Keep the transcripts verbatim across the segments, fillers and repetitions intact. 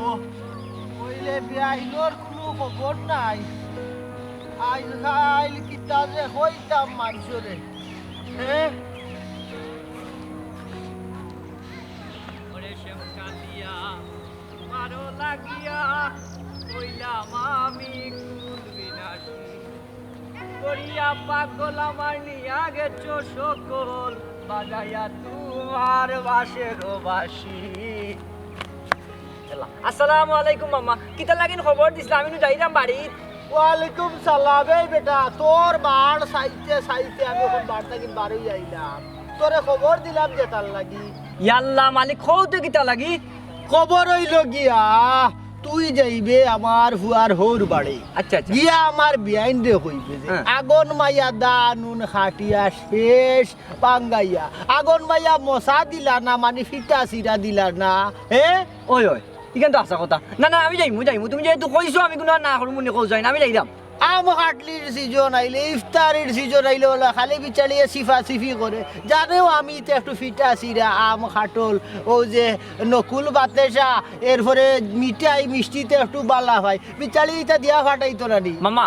অইলে বিয়াইনর কুনু খবর নাই। আইজ কাইল কিতা যে কইতাম মানষরে। হে? ওরে শ্যামকালিয়া, তোমারও লাগিয়া কইলাম আমি কুল বিনাশী। করিয়া পাগল আমার নিয়া গেছো সকল, বাজাইয়া তোমার বাঁশির বাঁশি। এলা, আসসালামু আলাইকুম মামা, কিতা লাগিন খবর দিছলা? আমি নু যাইরাম বাড়িত। ওয়ালাইকুম সালাম। এই বেটা, তোর বাড় চাইতে চাইতে আমি অখন বাড় থাকি বারই আইলাম। তোরে খবর দিলাম যেতার লাগি। ইয়াল্লা মালিক, কও তো কিতা লাগি? খবর অইলো গিয়া, তুই যাইবে আমার ফুয়ার হউর বাড়ি। আচ্ছা, আচ্ছা। গিয়া আমার বিয়াইনরে কইবে যে, হ্যাঁ। আগন মাইয়া দা নুন খাটিয়া শেষ পাঙ্গাইয়া। আগন মাইয়া মশা দিলা না, মানি ফিটা চিরা দিলা না, হে? ওই, ওই, ইখান তো হাছা কথা। না, না, আমি যাইমু, যাইমু। তুমি যেহেতু কইছো, আমি কুনু না করমু নি, কও যাইন, আমি যাইরাম। আম কাটলির সিজন আইলে, ইফতারির সিজন আইলে, অলা খালি বিচারিয়ে সিফা সিফি করে। জানেও আমি তো একটু ফিটা চিরা, আম কাটল, অউ যে নকুল বাতেশা, এরপরে মিঠাই মিষ্টিতে একটু বালা পাই। বিচারি ইতা দিয়া ফাটাইতো না নি। মামা,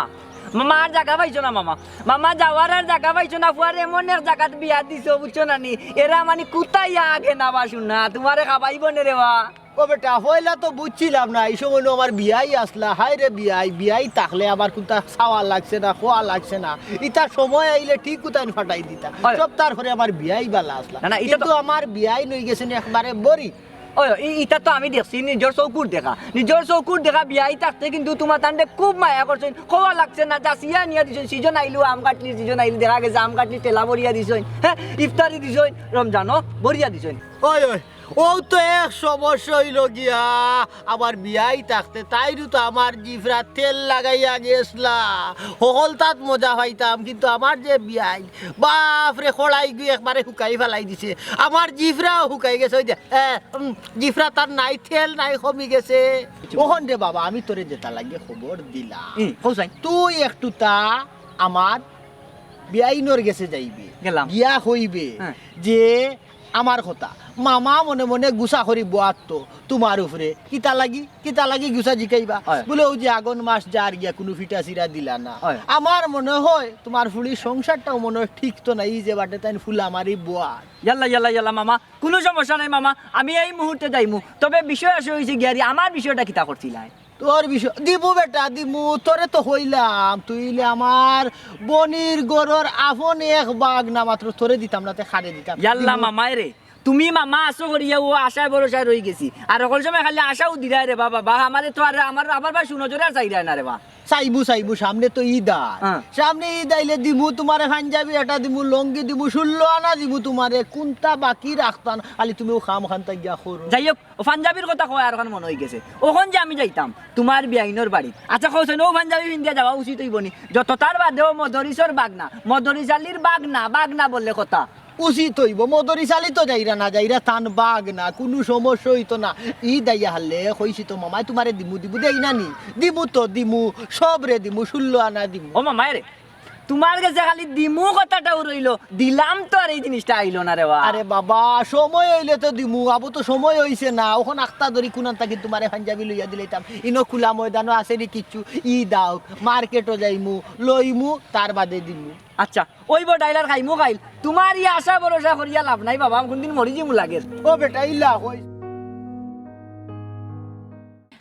মামা আর জাগা পাইছো না মামা। মামা যাওয়ার আর জাগা পাইছো না, ফুয়ারে এমন এক জাগাত বিয়া দিছো, বুঝছো না নি? এরা মানি কুতাইয়া আগে না বাসু না, তোমারে খাবাইবো নে রে বা। ও বেটা, পয়লা তো বুঝছিলাম না, ই সময় নু আমার বিয়াই আছলা। হায় রে বিয়াই, বিয়াই থাকলে আমার কুন্তা চাওয়া লাগছে না, খোয়া লাগছে না। ইতা সময় আইলে ঠিক কুতাইন ফাটাই দিতা। হয়। সব তারপরে আমার বিয়াই বালা আছলা। না, না, ইতা তো কিন্তু আমার বিয়াই নই গেছে না একবারে বড়ি। ওই, ই-, ইতা তো আমি দেখছি, নিজর চউখর দেখা। নিজর চউখর দেখা বিয়াই থাকতে কিন্তু তোমার তানরে খুব মায়া করছইন। খোয়া লাগছে না, যাচিয়া নিয়া দিছইন। সিজন আইলো, আম কাটলি সিজন আইলো, দেখা গেছে আম কাটলি ঠেলা ভরিয়া দিছইন। হ্যাঁ, ইফতারি দিছইন, রমজানও ভরিয়া দিছইন। ওই, ওই, অউ তো এক সমস্যা অইলো গিয়া, আমার বিয়াই থাকতে তাইনউ তো আমার জিফরা তেল লাগাইয়া গেছলা। হকলতাত মজা পাইতাম, কিন্তু আমার যে বিয়াই, বাফরে, খড়াই গিয়া একবারে হুকাই ফালাই দিছে। আমার জিফরাও হুকাই গেছে, ওই যে, এ, উম, জিফরা তার নাই, তেল নাই, কমি গেছে। অখন রে বাবা, আমি তোরে যেতা লাগে খবর দিলাম। হুম, কও চাই। তুই একটু তা আমার বিয়াইনর গেছে যাইবে। গেলাম। গিয়া কইবে হ্যাঁ। যে আমার কথা, মামা মনে মনে গুসা করি বওয়াত তো তোমার উপরে। কিতা লাগি, কিতা লাগি গুসা জিকাইবা? হয়। বুলে, "অউ যে আগন মাস যার গিয়া কুনু ফিটা চিরা দিলা না।" হয়। আমার মনে হয় তোমার ফুড়ির সংসারটাও মনে হয় ঠিক তো না, ই যে বাটে তাইন ফুলা মারি বওয়াত। ইয়াল্লা, ইয়াল্লা, ইয়াল্লা মামা, কুনু সমস্যা নাই মামা, আমি এই মুহূর্তে যাইমু। তবে বিষয় আসে অইছে গিয়া রে, আমার বিষয়টা কিতা করছিলায়? তোর বিষয় দিমু বেটা, দিমু। তোরে তো কইলাম, তুই অইলে আমার বইনর ঘরর আপন এক ভাগনা, মাত্র তোরে দিতাম না, তে কারে দিতাম? ইয়াল্লা দিমু। মামায় রে, তুমি মামা আছো করিয়া অউ আশায় ভরসায় রইগেছি। আর হকল সময় খালি আশাউ দিরায় রে বাবা, বা আমারে তো আর আমার আবার বা সুনজরে আর চাইরায় না রে বা। চাইমু, চাইমু, সামনে তো ইদ আর। হ্যাঁ। সামনে ইদ আইলে দিমু তোমারে পাঞ্জাবি একটা দিমু, লুঙ্গি দিমু, ষোলো আনা দিমু তোমারে, কুন্তা বাকি রাখতাম না, খালি তুমি অউ কাম খানতা গিয়া করো। যাই হোক, অউ পাঞ্জাবির কথা কওয়ায় আরখান মনো অইগেছে। অখন যে আমি যাইতাম তোমার বিয়াইনর বাড়িত, আচ্ছা, কও চাইন, অউ পাঞ্জাবি পিন্দিয়া যাওয়া উচিত অইবো নি? যত তার বাদেও মদরিছর ভাগনা, মদরিছ আলির ভাগনা, ভাগনা বললে কথা। উচিত অইবো, মদরিছ আলি তো যাইরা না, যাইরা তান ভাগনা, কুনু সমস্যা অইতো না। ইদ আইয়া হারলে কইছি তো মামায় তোমারে দিমু দিমু, দেই না নি? দিমু তো দিমু, সবরে দিমু, ষোলো আনা দিমু। ও মামায় রে, তোমার গেছে খালি দিমু কথাটাউ রইলো, দিলাম তো আর এই জিনিসটা আইলো না রে বা। আরে বাবা, সময় অইলে তো দিমু, আবু তো সময় অইছে না। অখন আখতা ধরি কুনান থাকি তোমারে পাঞ্জাবি লইয়া দিলাইতাম। ইনো খুলা ময়দানও আছে নি কিচ্ছু, ইদ আউক, মার্কেটও যাইমু, লইমু, তার বাদে দিমু। আচ্ছা, অইবো ডাইল আর খাইমু খাইল। তোমার ই আশা ভরসা করিয়া লাভ নাই বাবা, আমি কুনদিন মরি যিমু লাগের। ও বেটা, ইলা কই।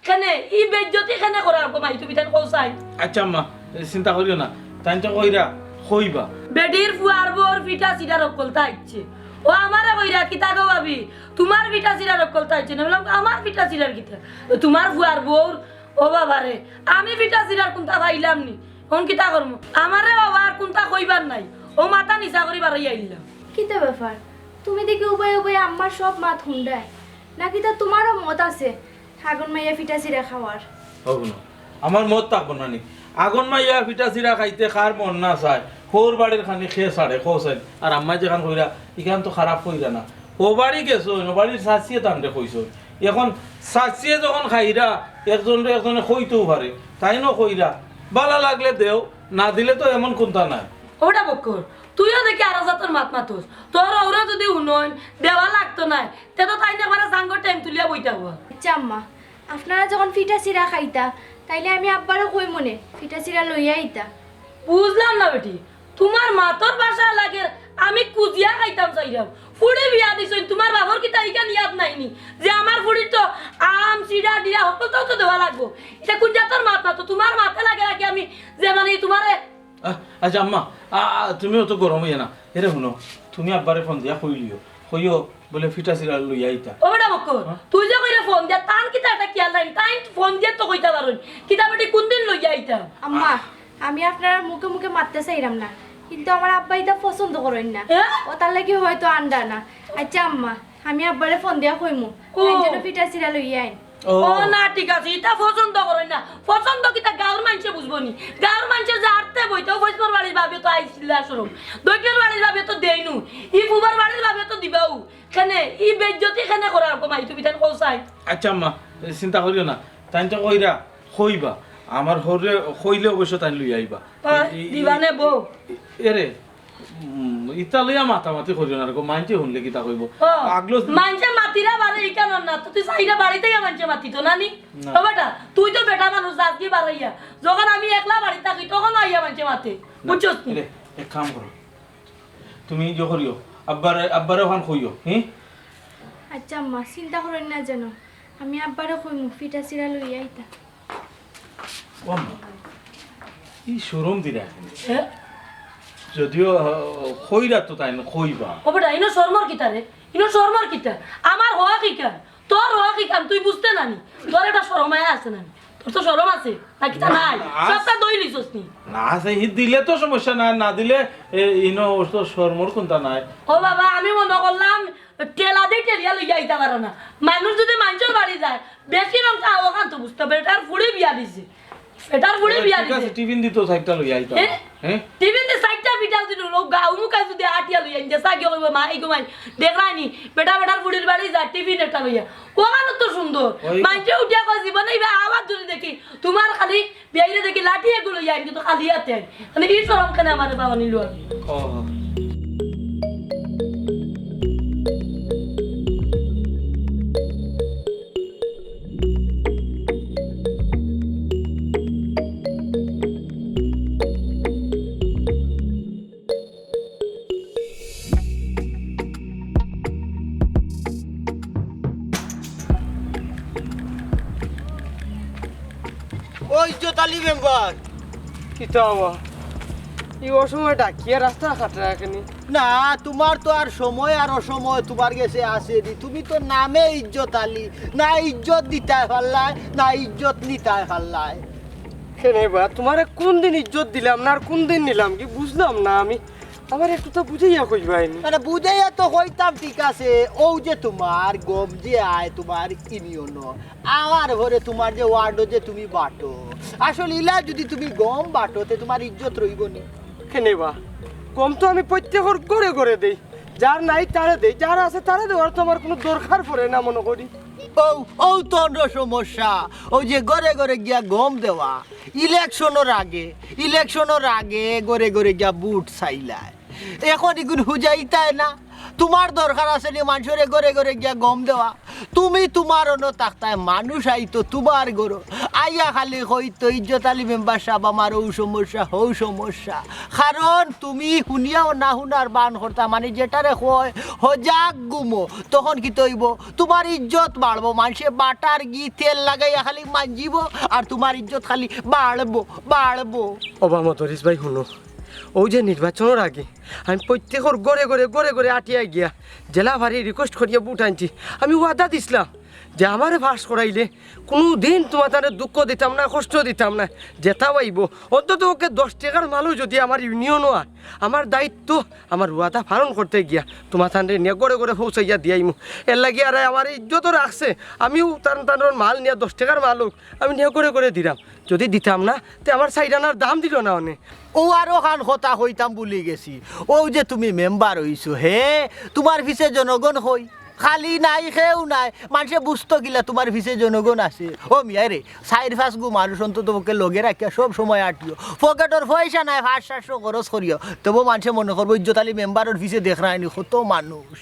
কেনে, ই বেইজ্জতি কেনে করার গো মাই, তুমি তাইন কও চাই? আচ্ছা আম্মা, চিন্তা করিও না, তাইন তো কইরা, কইবা। বেটির ফুয়ার বউর ফিটা চিরার অকলতা আইছে। ও আমারে কইরা, কিতা গো ভাবি, তোমার ফিটা চিরার অকলতা আইছে না? বললাম, আমার ফিটা চিরার কিতা? তো তোমার ফুয়ার বউর, ও বাবা রে, আমি ফিটা চিরার কুনতা পাইলাম নি। অখন কিতা করমু? আমারে বাবা আর কুনতা কইবার নাই। ও মাথা নিচা করি বারই আইলাম। কিতা ব্যাপার? তুমি দেখি উবাই উবাই আম্মার সব মাত হুনরায়। নাকি তা তোমারও মত আছে? আগন মাইয়া ফিটা চিরা খাওয়ার। ও হুনো, আমার মত থাকবো না নি? আগন মাইয়া ফিটা চিরা খাইতে কার মন না চায়? হউর বাড়ির খানি কে ছাড়ে, কও চাইন। আর আম্মায় যেখান কইরা, ইখান তো খারাপ কইরা না। হউ বাড়ি গেছইন, হউ বাড়ির চাচিয়ে তানরে কইছইন। অখন চাচিয়ে যখন খাইরা, একজনরে একজনে কইতেও পারে। তাইনও কইরা, বালা লাগলে দেও, না দিলে তো এমন কুনতা নাই। ওটা বক্কর, তুইও দেখি আরো জাতর মাত মাতস। তোর ওরা যদি হুনইন, দেওয়া লাগতো নায়, তে তো তাইন একবারে জাঙ্গর ঠ্যাং তুলিয়া বই থাকবা। আচ্ছা আম্মা, আপনারা যখন ফিটা চিরা খাইতা, তাইলে আমি আব্বারে কইমুনে ফিটা চিরা লইয়া আইতা। বুঝলাম না বেটি, তুমার মাতর ভাষা লাগে আমি কুজিয়া খাইতাম চাইরাম। ফুড়ি বিয়া দিছইন, তুমার বাপর কিতা ইখান ইয়াদ নাই নি যে আমার ফুড়ির তো আম, চিড়া, ডিড়া হকলতাউ তো দেওয়া লাগবো? ইটা কুন জাতর মাত মাতো? তুমার মাতে লাগে নাকি আমি যে মানে তুমারে আহ, আচ্ছা আম্মা, আ, আ, তুমি অত গরম অইও না। এরে হুনো, তুমি আব্বারে ফোন দিয়া কইলিও, কইও বুলে ফিটা চিরা লইয়া আইতা। ও বেটা বক্কর, হ্যাঁ? তুই যে কইরে ফোন দিয়া, তান কিতা একটা খিয়াল নাই, তাইন ফোন দিয়া তো কইতা পারইন। কিতা বেটি কুনদিন লইয়া আইতা? আম্মা, আমি আপনারার মুখে মুখে মাততে চাইরাম না, কিন্তু আমার আব্বায় ইতা পছন্দ করইন না। হ্যাঁ? অতার লাগি হয়তো আনরা না। আচ্ছা আম্মা, আমি আব্বারে ফোন দিয়া কইমু, ও। তাইন যেন ফিটা চিরা লইয়া আইন। ও। ও না, ঠিক আছে, ইতা পছন্দ করইন না। পছন্দ কিতা গাঁওর মানষে বুঝবো নি? গাঁওর মানষে যে আটতে বইতে, ও ফৈসমর বাড়ির ভাবিয়ে তো আইছিলা শরম। দক্ষিণর বাড়ির ভাবিয়ে তো দেইনু। ই ফুবার বাড়ির ভাবিয়ে তো দিবাউ। কেনে, ই বেইজ্জতি কেনে করার গো মাই, তুমি তাইন কও চাই? আচ্ছা আম্মা, চিন্তা করিও না। তাইন তো কইরা, কইবা। আমার হরে কইলে অবশ্য তাইন লইয়া আইবা। ও, এই, এই, দিবানে বউ? এরে, উম, ইতা লইয়া মাতামাতি করিও না রে গো, মাইনষে হুনলে কিতা কইবো? ও, আগলো মাইনষে মাতিরা বারে ইখান না, তো তুই চাইরা বাড়িত আইয়া মাইনষে মাতিতো না নি? না। ও বেটা, তুই তো বেটা মানুষ, যাস গি বাড়াইয়া। যখন আমি একলা বাড়িত থাকি, তখন আইয়া মাইনষে মাতে। না, বুঝছস নি? এরে, এক কাম করো। তুমি ইয়ে করিও, আব্বারে, আব্বারে অখান কইও, হি? আচ্ছা আম্মা, চিন্তা করইন না যেন। আমি আব্বারে কইমু, ফিটা চিরা লইয়া আইতা। ও আম্মা, ই শরম দিরা কেনে? হ্যাঁ? যদিও, আহ, কইরা তো তাইন কইবা। ও বেটা, ইনো শরমর কিতা রে? ইনো শরমর কিতা? আমার হক ইখান, তোর হক ইখান, তুই বুঝতে না নি? তোর একটা শরম হায়া আছে না নি? তোর তো শরম আছে, না কিতা নাই? আস- সবটা দই লিছস নি? না, আছে, ই দিলে তো সমস্যা নাই, না দিলে, এ, ইনো তো শরমর কুনতা নাই। ও বাবা, আমি মনো করলাম ঠেলা দি ঠেলিয়া লইয়া আইতা পারো না। মানুষ যুদি মাইনষর বাড়ি যায়, বেশি রং চা অখান তো বুঝতে হবে, এটার ফুড়ি বিয়া দিছে। এটার ফুড়ি এ, বিয়া ঠিক দিছে। আছে, টিফিন দিতো চাইরটা লইয়া আইতা। হ্যাঁ? হ্যাঁ? টিফিন দি চাইরটা পিঠা দিল, লোক গাউ মুখা যুদি আটিয়া লইয়া আইন, যে চাগি কইবো, "মা, এই গো মাই, দেখরায় নি, বেটা বেটার ফুড়ির বাড়ি যায়, টিফিন একটা লইয়া।" অখান তো সুন্দর। ওই। মাইনষে উঠিয়া কয়, "জীবনে ইবা আবার যুদি দেখি, তুমার খালি বিয়াইরে দেখি লাঠি এগু লইয়া আইন, কিন্তু খালি আতে আইন।" মানে ই শরম কেনে আমারে বাবা নিল আর? ও। ও ইজ্জত আলী মেম্বার। কিতা বাবা? ই অসময় ডাকিয়া রাস্তা কাটরা কেনে? না, তুমার তো আর সময় আর অসময় তুমার গেছে আছে নি। তুমি তো নামে ইজ্জত আলী, না ইজ্জত দিতায় পারলায়, না ইজ্জত নিতায় পারলায়। কেনে বা, তুমারে কুনদিন ইজ্জত দিলাম না আর কুনদিন নিলাম, কি বুঝলাম না আমি। আমারে একটু তো বুঝাইয়া কইবায় নি। মানে বুঝাইয়া তো কইতাম, ঠিক আছে, অউ যে তুমার গম যে আয় তুমার ইউনিয়নো, আমার ঘরে তুমার যে ওয়ার্ডো যে তুমি বাটো, আসলে ইলা যুদি তুমি গম বাটো, তে তুমার ইজ্জত রইবো নি। কেনে বা? গম তো আমি প্রত্যেকর ঘরে ঘরে দেই, যার নাই তারে দেই, যার আছে তারে দেওয়ার তো আমার কুনু দরকার পড়ে না মনো করি। অউ, অউ তো অন্য সমস্যা, অউ যে ঘরে ঘরে গিয়া গম দেওয়া, ইলেকশনর আগে, ইলেকশনর আগে ঘরে ঘরে গিয়া ভোট চাইলায়। এখন ইগুন হুজাইতায় না, তুমার দরকার আছে নি মানষরে ঘরে ঘরে গিয়া গম দেওয়া? তুমি তুমার অনো থাকতায়, মানুষ আইতো তুমার ঘরো, আইয়া খালি কইতো, "ইজ্জত আলী মেম্বার সাব, আমার অউ সমস্যা, হউ সমস্যা।" কারণ তুমি হুনিয়াও না হুনার বান করতা, মানে যেটারে কয় হজাগ ঘুমো, তখন কিতা অইবো? তুমার ইজ্জত বাড়বো, মানষে বাটার ঘি তেল লাগাইয়া খালি মানজিবো, আর তুমার ইজ্জত খালি বাড়বো, বাড়বো। ওবা মদরিছ ভাই, হুনো, অউ যে নির্বাচনর আগে আমি প্রত্যেকর ঘরে ঘরে, ঘরে ঘরে আটিয়া গিয়া যেলা পারি request করিয়া ভোট আনছি। আমি ওয়াদা দিছলাম যে আমারে পাশ করাইলে কুনুদিন তুমাতানরে দুঃখ দিতাম না, কষ্ট দিতাম না, যেতা পাইবো। অন্তত পক্ষে দশ টেকার মালও যুদি আমার ইউনিয়নো আয়, আমার দায়িত্ব, আমার ওয়াদা পালন করতে গিয়া তুমাতানরে নিয়া ঘরে ঘরে পৌঁছাইয়া দিয়াইমু। এরলাগি আর আমার ইজ্জতও রাখছে, আমিও তান তানর মাল নিয়া দশ টেকার মাল অউক, আমি নিয়া ঘরে ঘরে দিরাম। যুদি দিতাম না, তে আমার চাইর আনার দাম দিলো না অনে। অউ আরোখান কথা কইতাম ভুলি গেছি। অউ যে তুমি মেম্বার অইছো, হে, তুমার পিছে জনগণ কই? খালি নাই, কেউ নাই। মানষে বুঝতো কিলা তুমার পিছে জনগণ আছে? ও মিয়া রে, চাইর পাঁচ গু মানুষ অন্তত পক্ষে লগে রাখিয়া সব সময় আটিও। পকেটর পয়সা নাই, পাঁচ সাতশো খরচ করিও, তবু মানষে মনো করবো ইজ্জত আলী মেম্বারর পিছে দেখরায়নি কত মানুষ।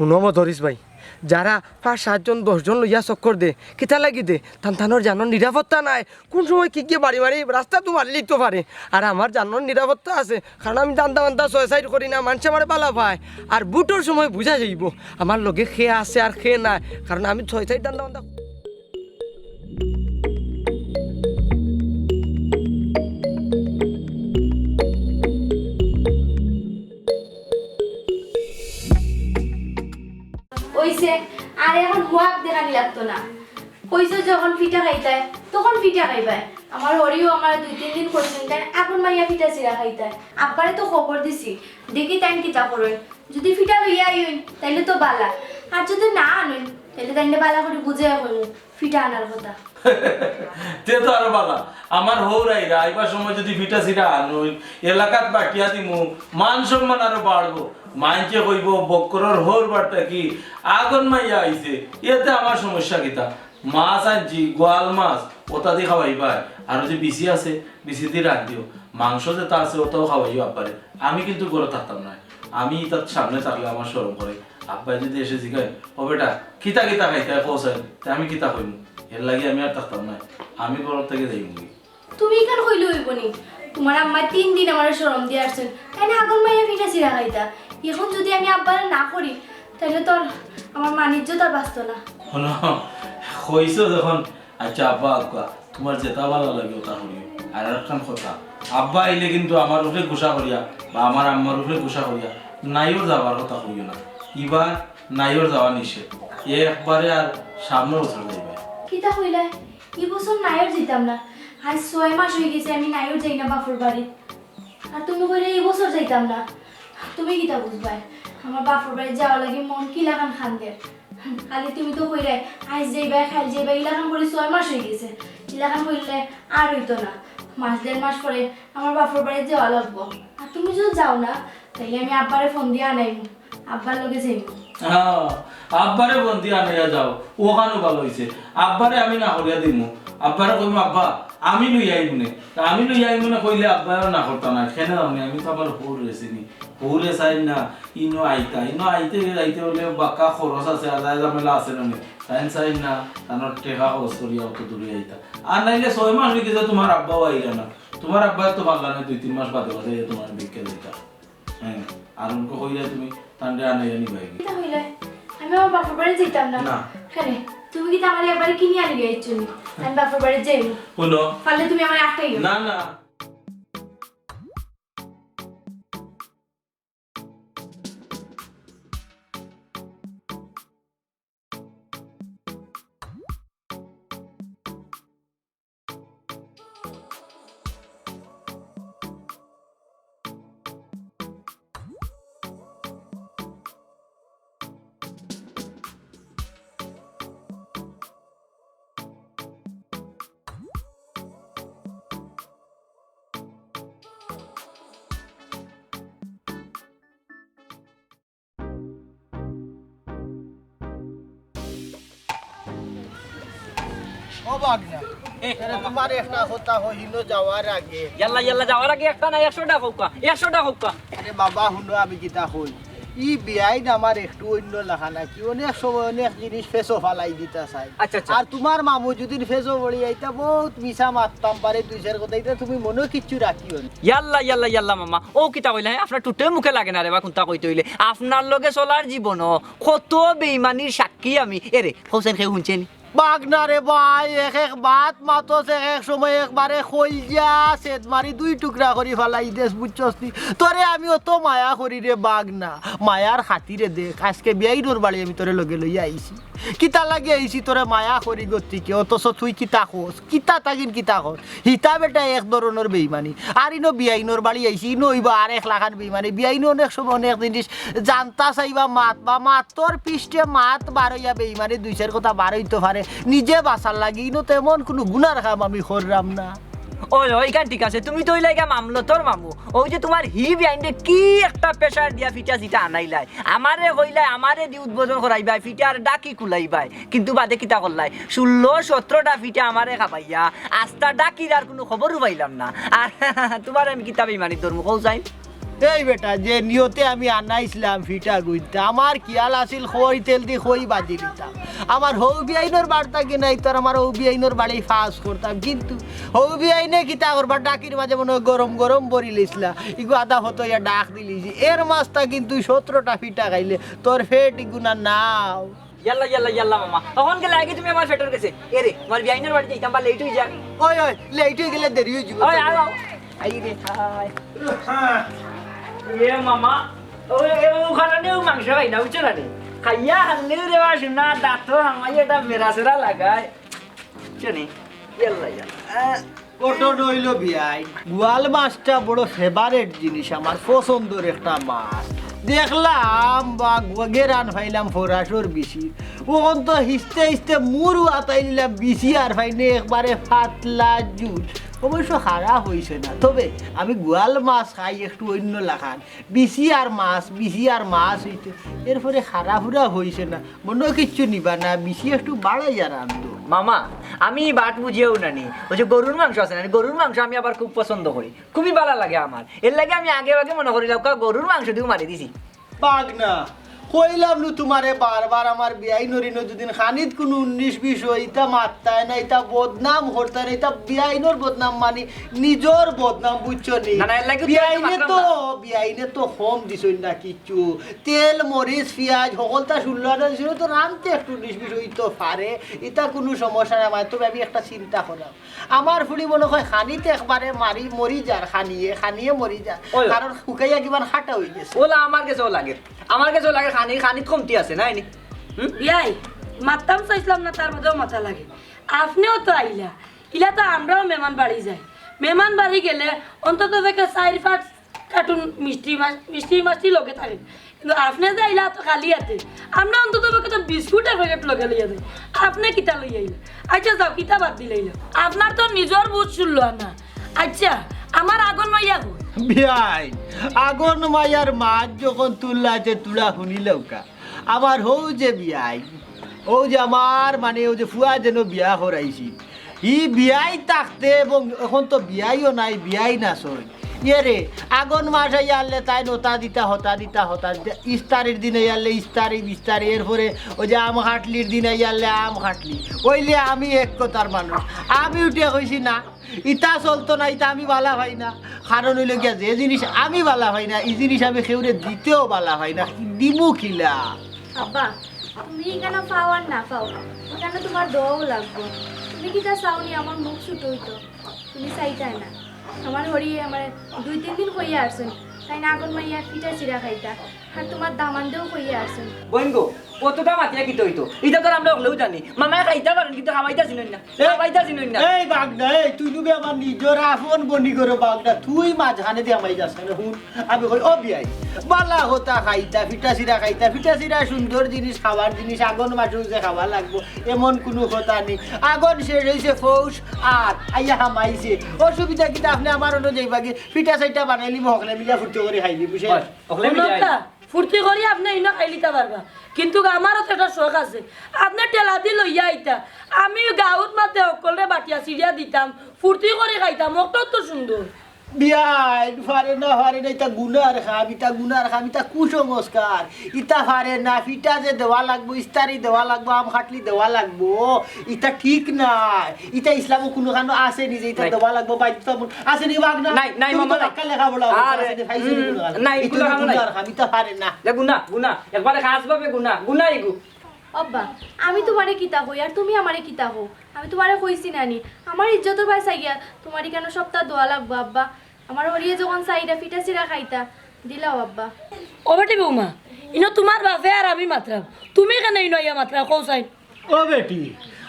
হুনো মদরিছ ভাই, যারা পাঁচ সাতজন দশজন লইয়া চক্কর দে, কিতা লাগি দে? তান তানর জানর নিরাপত্তা নাই, কুন সময় কিগুয়ে বাড়ি মারি রাস্তাত মারিলিতো পারে। আর আমার জানর নিরাপত্তা আছে, কারণ আমি ধান্দা বান্দা ছয় সাইড করি না, মানষে আমারে বালা পায়। আর ভোটর সময় বুঝা যাইবো আমার লগে কে আছে আর কে নাই, কারণ আমি ছয় সাইড ধান্দা বান্দা। অইছে, আর এখন হুয়াব দেখানি লাগতো না। কইছো যখন ফিটা খাইতায়, তখন ফিটা খাইবায়। আমার হরিও আমারে দুই তিন দিন কইছইন, তাইন আগুন মাইয়া ফিটা চিরা খাইতায়। আব্বারে তো খবর দিছি, দেখি তাইন কিতা করইন। যুদি ফিটা লইয়া আইন, তাইলে তো বালা, আর যুদি না আনইন, তাইলে তাইনরে বালা করি বুঝাইয়া কইমু ফিটা আনার কথা। তে তো আরো বালা। আমার হউর আইরা, আইবার সময় যুদি ফিটা চিরা আনইন, এলাকাত বাটিয়া দিমু, মান সম্মান আরো বাড়বো। মাইনষে কইবো, "বক্করর হউর বাড়িত থাকি আগুন মাইয়া আইছে, এতে আমার সমস্যা কিতা?" মাছ আনছি, গোয়াল মাছ, ওটা দি খাওয়াইবায়। আর ওই যে বিচি আছে, বিচি দি রান্ধিও। মাংস যেটা আছে, ওটাও খাওয়াইও আব্বারে। আমি কিন্তু ঘরো থাকতাম নায়। আমি ইতার সামনে থাকলে আমার শরম করে। আব্বায় যুদি এসে জিগাইন, "ও বেটা, কিতা কিতা খাইতায় কও চাইন?" তে আমি কিতা কইমু? এরলাগি আমি আর থাকতাম নায়। আমি ঘরর থাকি যাইমুগি। তুমি ইখান কইলে অইবো নি? তুমার আম্মায় তিন দিন আমারে শরম দিয়া আইছইন, তাইন আগুন মাইয়া ফিটা চিরা খাইতা। এখন যুদি আমি আব্বারে না কই, তাইলে তো আর আমার মান ইজ্জত আর বাঁচতো না। হুনো, কইছো যখন, আচ্ছা আব্বা, আব্বা, তুমার যেটা ভালা লাগে ওটা করিও। আর আরেকখান কথা, আব্বা আইলে কিন্তু আমার উপরে গুসা করিয়া বা আমার আম্মার উপরে গুসা করিয়া নাইওর যাবার কথা কইও না। ইবার নাইওর যাওয়া নিষেধ। একবারে আর সামনে বছর যাইবায়। কিতা কইলায়? ই বছর নাইওর যাইতাম না। আইজ ছয় মাস অইগেছে আমি নাইওর যাই না বাফর বাড়িত। আর তুমি কইরায় ই বছর যাইতাম না। তুমি কিতা বুঝবায়? আমার বাফর বাড়িত যাওয়ার লাগি মন কিলাখান কান্দের। খালি তুমি তো কইরায়, আইজ যাইবায়, কাইল যাইবায়, ইলাখান করি ছয় মাস অইগেছে। ইলাখান করিলে আর অইতো না। মাস দেড় মাস পরে আমার বাফর বাড়িত যাওয়া লাগবো। আর তুমি যুদি যাও না, তাইলে আমি আব্বারে ফোন দিয়া আনাইমু। আব্বার লগে যাইমু। হ্যাঁ, আব্বারে ফোন দিয়া আনাইয়া যাও, অখানউ ভালা অইছে। আব্বারে আমি না করিয়া দিমু। আব্বারে কইমু, "আব্বা, আমি লইয়া আইমুনে।" তা আমি লইয়া আইমুনে কইলে আব্বায়ও না করতা নায়। কেনে যাওনি? আমি তো আবার হউরে চিনি। হউরে চাইন না, ইনো আইতা। ইনো আইতে যাইতে অইলে বাক্কা খরচ আছে, আজায় ঝামেলা আছে না নি? তাইন চাইন না, তানর টেকা খরচ করিয়া অত দূরে আইতা। আর নাইলে ছয় মাস অইগেছে তুমার আব্বাও আইরা না। তুমার আব্বায় তো পারলা না দুই তিন মাস বাদে বাদে তুমার ভিক্ষা দিতা। হ্যাঁ, আর অনকু কইরায় তুমি তানরে আনাইয়া নিবায়গি। কিতা কইলায়? আমি আমার বাফর বাড়িত যাইতাম না। না। কেনে? তুমি কিতা আমারে একবারে কিনিয়া লইয়া আইছো নি? আমি বাফর বাড়িত যাইমু। হুনো। পারলে তুমি আমারে আটকাইও। না, না। ও ভাগনা, এ, এরে মামা। তুমার একটা কথা কই, হিনো যাওয়ার আগে। ইয়াল্লা, ইয়াল্লা, যাওয়ার আগে একটা না, একশোটা কউক্কা, একশোটা কউক্কা। আরে বাবা, হুনো আমি কিতা কই। ই বিয়াইন আমার একটু অইন্য লাখান নাকি, অনেক সময় অনেক জিনিস ফেছো ফালাই দিতা চায়। আচ্ছা, আচ্ছা। আর তুমার মামু যুদি ফেছো পড়ি যাইতা, বউত মিছা মাততাম পারে, দুই চাইর কথা, ইতা তুমি মনো কিচ্ছু রাখিও না। ইয়াল্লা, ইয়াল্লা, ইয়াল্লা মামা, অউ কিতা কইলা, হে? আপনার টুটে মুখে লাগে না রে বা, কুনতা কইতে অইলে। আপনার লগে চলার জীবনো কত বেইমানির সাক্ষী আমি। এরে, হোসেন কেউ হুনছে নি? ভাগনা রে ভাই, এক এক মাত মাতস, এক এক সময় একবারে কইলজা ছেদ মারি দুই টুকরা করি ফালাই দেস, বুঝছস নি? তোরে আমি অত মায়া করি রে ভাগনা, মায়ার খাতিরে দেখ, আইজকে বিয়াইনর বাড়ি আমি তোরে লগে লইয়া আইছি। কিতা লাগি আইছি তোরে মায়া করি গতিকে, অথচ তুই কিতা কস, কিতা তাগিন কিতা কস? হিতা বেটা এক ধরনর বেইমানি। আর ইনো বিয়াইনর বাড়ি আইছি, ইনো অইবা আর এক লাখান বেইমানি। বিয়াইনে অনেক সময় অনেক জিনিস জানতা চাইবা, মাতবা, মাতর পিষ্টে মাত বারইয়া বেইমানি দুই চাইর কথা বারইতো পারে। নিজে বাঁচার লাগি, ইনো তেমন কুনু গুনার কাম আমি কররাম না। ওই, ওই, ইখান ঠিক আছে, তুমি তো অইলাইগা মামলতর মামু। অউ যে তুমার হি বিয়াইনরে কি একটা pressure দিয়া ফিটা চিটা আনাইলায়, আমারে কইলায়, আমারে দি উদ্বোধন করাইবায়, ফিটার ডাকি খুলাইবায়। কিন্তু বাদে কিতা করলায়? ষোলো সতেরোটা ফিটা আমারে খাবাইয়া আস্তা ডাকির আর কুনু খবরউ পাইলাম না। আর তুমারে আমি কিতা বেইমানি ধরমু, কও চাইন? এই বেটা, যে নিয়তে আমি আনাইছলাম ফিটা গুইনতা, আমার খিয়াল আছিল খই তেল দি খই বাজি দিতাম। আমার হউ বিয়াইনর বাড়ি থাকি নাই, তোর আমার হউ বিয়াইনর বাড়ি ফাঁস করতাম, কিন্তু হউ বিয়াইনে কিতা করবা, ডাকির মাঝে মনে অয় গরম গরম বড়ি লিছলা, ইগু আদা হতো ইয়া ডাক দিলিছি। এর মাঝতা কিন্তু সতেরোটা ফিটা খাইলে তোর ফেট ইগুনা নাও। ইয়াল্লা, ইয়াল্লা, ইয়াল্লা মামা, তখন গেলে আগে তুমি আমার ফেটর গেছে। এ রে, আমার বিয়াইনর বাড়ি যাইতাম বা লেট অই যায়। ওই, ওই, লেট অই গেলে দেরি অই যাইবো। ওই, আও, আও। আই রে, হায়। এ মামা, ওই, এ, ও কারণে ও মাংস খাই না, বুঝছো না রে? খাইয়া হারলেও রে বা শোনা, দাঁত তো হামাই এটা মেরা সেরা লাগায়। বুঝছো নি? ইয়াল্লা, ইয়াল্লা। আহ, ঘটনা অইলো বিয়াই, গোয়াল মাছটা বড় ফেভারিট জিনিস আমার, পছন্দর একটা মাছ। দেখলাম বা গু-, গেরান পাইলাম ফরাসর বিশি। অখন তো হিসতে হিসতে মুরু আতাই দিলাম বিশি আর পাইনে একবারে পাতলা জুট। অবশ্য খারাপ অইছে না, তবে আমি গোয়াল মাছ খাই একটু অইন্য লাখান। বিশি আর মাছ, বিশি আর মাছ অইতে এরপরে খারাপ উরাপ অইছে না। মনো কিচ্ছু নিবা না, বিশি একটু বাড়াইয়া রান্ধো। মামা, আমি বাট বুঝিয়াও না নি। ওই যে গরুর মাংস আছে না নি, গরুর মাংস আমি আবার খুব পছন্দ করি, খুবই ভালা লাগে আমার। এর লাগি আমি আগে আগে মনো করিলাম, কা গরুর মাংস দিও মারি দিছি। পাক না, কইলাম নু তুমারে বারবার, আমার বিয়াইনর ইনো দুদিন খানিত কুনু উনিশ বিশ অয়, ইতা মাততায় না, ইতা বদনাম করতায় না, ইতা বিয়াইনর বদনাম মানি নিজর বদনাম, বুঝছো নি? না, না, এর লাগি তো বিয়াইনে মাতলাম তো, না। বিয়াইনে তো কম দিছইন না কিচ্ছু। তেল, মরিচ, পিয়াজ, হকলতা ষোলো আনা দিছিল, তো রানতে একটু উনিশ বিশ অইতো পারে, ইতা কুনু সমস্যা না, মানে, তবে আমি একটা চিন্তা করলাম। আমার ফুড়ি মনো অয় খানিত একবারে মারি মরি যার, খানিয়ে, খানিয়ে মরি যার, ওই। কারণ হুকাইয়া কিমান খাটা অই গেছে। ওলা আমার গেছেও লাগে, আমার গেছেও লাগে খানি, খানিত কমতি আছে না, এনি? হুম? বিয়াই, মাততাম চাইছিলাম না, তার মধ্যেও মাথা লাগে। আপনেও তো আইলা, ইলা তো আমরাও মেহমান বাড়ি যাই। মেহমান বাড়ি গেলে অন্তত দেখে চাইর পাঁচ কার্টুন মিষ্টি মাছ, মিষ্টি মাছটি লগে থাকে। কিন্তু আপনে যে আইলা তো খালি হাতে, আমরা অন্তত পক্ষে তো বিস্কুটের প্যাকেট লগে লইয়া যাই। আপনে কিতা লইয়া আইলা? আচ্ছা যাও, কিতা বাদ দিলাইলা? আপনার তো নিজর বুঝ শুনলো না। আচ্ছা, আমার আগন মাইয়া কই? বিয়াই, আগন মাইয়ার মাত যখন তুললা যে তুলা হুনিলাউক্কা। আমার হউ যে বিয়াই, অউ যে আমার মানে অউ যে ফুয়া যেন বিয়া করাইছি, ই বিয়াই থাকতে এবং অখন তো বিয়াইও নাই, বিয়াইন আছইন। ইয়ে রে, আগন মাস আইয়া আরলে তাইন অতা দিতা, হতা দিতা, হতা দিতা, ইস্তারির দিন আইয়া আরলে ইস্তারি, বিস্তারি, এরপরে অউ যে আম খাটলির দিন আইয়া আরলে আম খাটলি। অইলে আমি এক কথার মানুষ, আমি উঠিয়া কইছি না, ইতা চলতো না, ইতা আমি বালা পাই না। কারণ অইলো গিয়া যে জিনিস আমি বালা পাই না, ই জিনিস আমি কেউরে দিতেও বালা পাই না, দিমু কিলা? আব্বা, তুমি ইখানো পাও আর না পাও, ইখানো তুমার দোয়াও লাগবো। তুমি কিতা চাও নি আমার মুখ ছোট অইতো? তুমি চাইতায় না। আমার হরিয়ে আমারে দুই তিন দিন কইয়া আছইন, তাইন আগন মাইয়া ফিটা চিরা খাইতা, আর তুমার দামান্দেও কইয়া আছইন। বইন গো, অতটা মাতিয়া কিতা অইতো? ইতা তো আমরা হকলেউ জানি। মামায় খাইতা পারইন, কিন্তু খাওয়াইতা চিনইন না। এ, খাওয়াইতা চিনইন না। এই বাগদা, এই তুই তুমি আমার নিজর আপন বনি করো বাগদা, তুই মাঝখানে দিয়া মাই যাস কেনে? হুন, আমি কই, ও বিয়াই, বালা হতা খাইতা, ফিটা চিরা খাইতা, ফিটা চিরা সুন্দর জিনিস, খাওয়ার জিনিস, আগন মাসো যে খাওয়া লাগবো, এমন কুনু কথা নেই। আগন শেষ অইছে, পৌষ আর আইয়া হামাইছে, অসুবিধা কিতা? আপনে আমার অনো যাইবা গি, ফিটা চাইটা বানাইলিমু, হকলে মিলিয়া ফুর্তি করি খাইলিমু, বুঝে? হয়, হকলে মিলিয়া হুনউক্কা, ফুর্তি করি আপনে ইনো খাইলিতা পারবা, কিন্তু আমারও তো একটা শখ আছে, আপনে ঠেলা দি লইয়া আইতা, আমি গাউত মাতে হকলরে বাটিয়া চিড়িয়া দিতাম, ফুর্তি করি খাইতাম, অটাউ তো সুন্দর। বিয়াই, পারে না, পারে না, ইতা গুনার কাম, ইতা গুনার কাম, ইতা কুসংস্কার, ইতা পারে না, ফিটা যে দেওয়া লাগবো, ইস্তারি দেওয়া লাগবো, আম খাটলি দেওয়া লাগবো, ইতা ঠিক নায়। ইতা ইসলামো কুনুখানো আছে নি যে ইতা নাই। দেওয়া লাগবো, বাধ্যতামূলক আছে নি? বাগনা, নাই, নাই, তুমি তো মামা, নাই। বাক্কা লেখাপড়া করছো, আরে, আছে নি? পাইছো নি উম, কুনুখানো? নাই, ইতা কুনুখানো নাই। গুনার কাম, ইতা পারে না। ইতা গুনা, গুনা, একবারে খাসভাবে গুনা, গুনা ইগু। আব্বা, আমি তুমারে কিতা কই আর তুমি আমারে কিতা কও? আমি তুমারে কইছি না নি, আমার ইজ্জতর বায় চাইয়া তুমার ইখানো সপ্তাহ দেওয়া লাগবো আব্বা। আমার হরিয়ে যখন চাইরা ফিটা চিরা খাইতা, দিলাও আব্বা। ও বেটি বৌমা, ইনো তুমার বাপে আর আমি মাতরাম, তুমি কেনে ইনো আইয়া মাতরায়, কও চাইন? ও বেটি,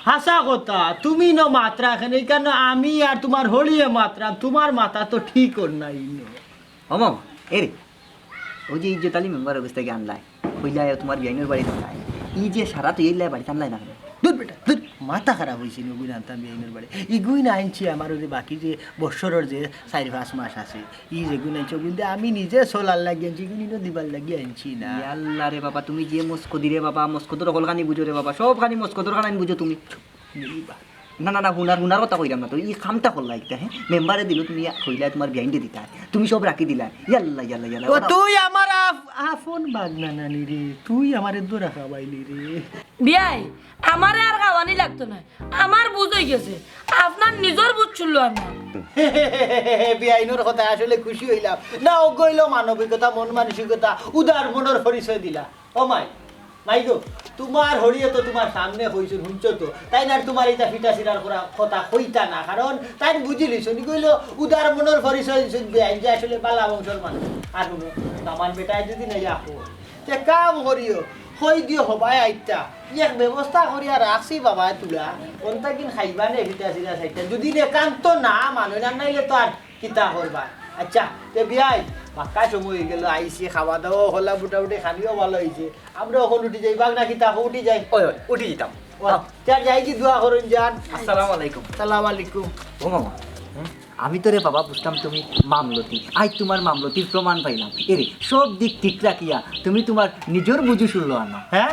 হাছা কথা, তুমি ইনো মাতরায় কেনে, ইখানো আমি আর তুমার হরিয়ে মাতরাম, তুমার মাথা তো ঠিক অর না ইনো। ও মামা, এ রে, অউ যে ইজ্জত আলী মেম্বারর গেছ থাকি আনলায়, কইলায় তুমার বিয়াইনর বাড়িত আনলায়, ই যে সারা তুই এইলায় বাড়িত আনলায় না কেনে? দূর বেটা, দূর, মাথা খারাপ অইছে নি, ইগুইন আনতাম বিয়াইনর বাড়ি। ইগুইন আনছি আমার অউ যে বাকি যে বছরর যে চাইর পাঁচ মাস আছে, ই যেগুইন আনছি, অগুইন দে আমি নিজে চলার লাগি আনছি, ইগুইন ইনো দিবার লাগি আনছি না। ইয়াল্লা রে বাবা, তুমি যে মস্কদি রে বাবা, মস্কদর হকলখানি বুঝো রে বাবা, সবখানি মস্কদর খানাইন বুঝো তুমি। নিবা। না, না, না, হুনার, হুনার কথা কইরাম না তো, ই কামটা করলায় কিতা, হে? মেম্বারে দিলো, তুমি ইয়া কইলায় তুমার বিয়াইনরে দিতায়, তুমি সব রাখি দিলায়। ইয়াল্লা, ইয়াল্লা, ইয়াল্লা। ও, ওরা তুই আমার আফ-, আফন বাগনা নানি রে, তুই আমারে দোরা খাওয়াইলি রে। বিয়াই, আমারে আর খাওয়ানি লাগতো নায়, আমার বুঝ অইগেছে, আপনার নিজর বুঝ ছুড়লো আর না। বিয়াইনর কথা আসলে খুশি অইলাম না, অগু অইলো মানবিকতা, মন মানসিকতা, উদার মনর পরিচয় দিলা। ও মাই, মাই গো, তুমার হরিয়ে তো তুমার সামনে কইছইন, হুনছো তো, তাইন আর তুমার ইতা ফিটা সিরার করা কথা কইতা না, কারণ তাইন বুঝিলিছইন, ইগু অইলো উদার মনর পরিচয় দিছইন বিয়াইন যে আসলে বালা বংশর মানুষ। আর হুনো, আমার বেটায় যদি নাই আখো, তে কাম করিও, কই দিও হবায় আইতা, এক ব্যবস্থা করিয়া রাখছি বাবায় তুলা, অন্তা কিন খাইবা নে ফিটা সিরা সাইটা, যদি একান্ত না মানইন, আর নাইলে তো আর কিতা করবা। আচ্ছা, তে বিয়াই, বাক্কা সময় অইগেলো, আইছি, খাওয়া দাওয়া অইলা, মোটামুটি খানিও ভালা অইছে, আমরা অখন উঠি যাই, বাগনা কিতা কও, উঠি যাই। ওই, ওই, উঠি যাইতাম। ও, আচ্ছা, যাই কি দোয়া করইন যান। আসসালামু আলাইকুম। সালাম আলাইকুম। ও মামা, হুম? আমি তো রে বাবা বুঝতাম তুমি মামলতি, আইজ তুমার মামলতির প্রমাণ পাইলাম। এরে, সব দিক ঠিক রাখিয়া তুমি তুমার নিজর বুঝ ছুড়লো আর না, হে?